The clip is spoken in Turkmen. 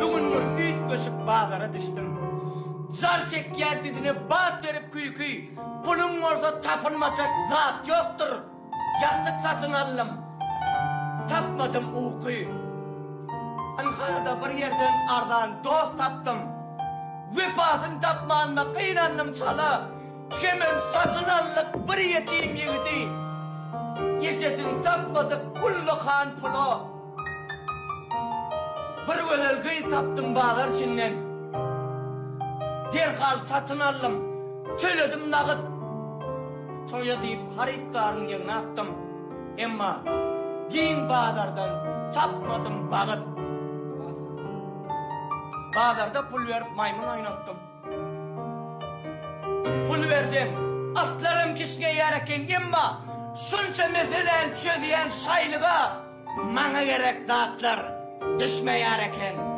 Bu gün bir üýtgeşik bazara düşdüm. Jar çekýär sesine bat berip küýki, Puluň bolsa tapylmajak zat ýokdur. Ýassyk satyn aldym. Tapmadym uky. Ynha-da bir ýerden arzan dost tapdym. Wepasyny tapmanyma gynandym çala. Hemem satyn aldyk bir ýetim ýigidi. Ejesini tapmadyk ullakan pula. Bir gözel gyz tapdym bazar içinden. Derhal satyn aldym. Töledim nagyt. Toýa diýip harytlaryny ýygnapdym. Emma giň bazardan tapmadym bagyt. Bazarda pul berip maýmyn oýnatdym. Pul berseň, atlaram kişňeýär eken, emma şunça meseläni çözýän şaýlyga maňa gerek zatlar düşmeýär eken.